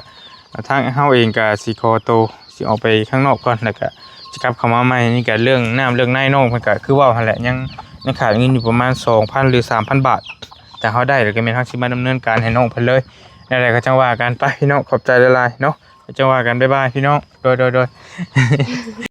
ທາງເຮົາເອງກະຊິຂໍໂຕ ຊິອອກໄປຂ້າງນອກກ່ອນ ແລ້ວກະຊິກັບເຂົ້າມາໃໝ່. ນີ້ກະເລື່ອງນ້ຳເລື່ອງໃນ ນ້ອງເພິ່ນກະຄືເວົ້າຫັ້ນແຫຼະ ຍັງ ຍັງຂາດເງິນຢູ່ປະມານສອງພັນ ຫຼື ສາມພັນບາດ ຖ້າເຮົາໄດ້ແລ້ວກະແມ່ນເຮົາຊິມາດຳເນີນການໃຫ້ນ້ອງເພິ່ນເລີຍ. ແນວໃດກໍຈັ່ງວ່າກັນໄປພີ່ນ້ອງ ຂອບໃຈຫຼາຍໆເນາະ ຈັ່ງວ່າກັນ ບາຍບາຍພີ່ນ້ອງ ໂດຍ ໂດຍ ໂດຍ.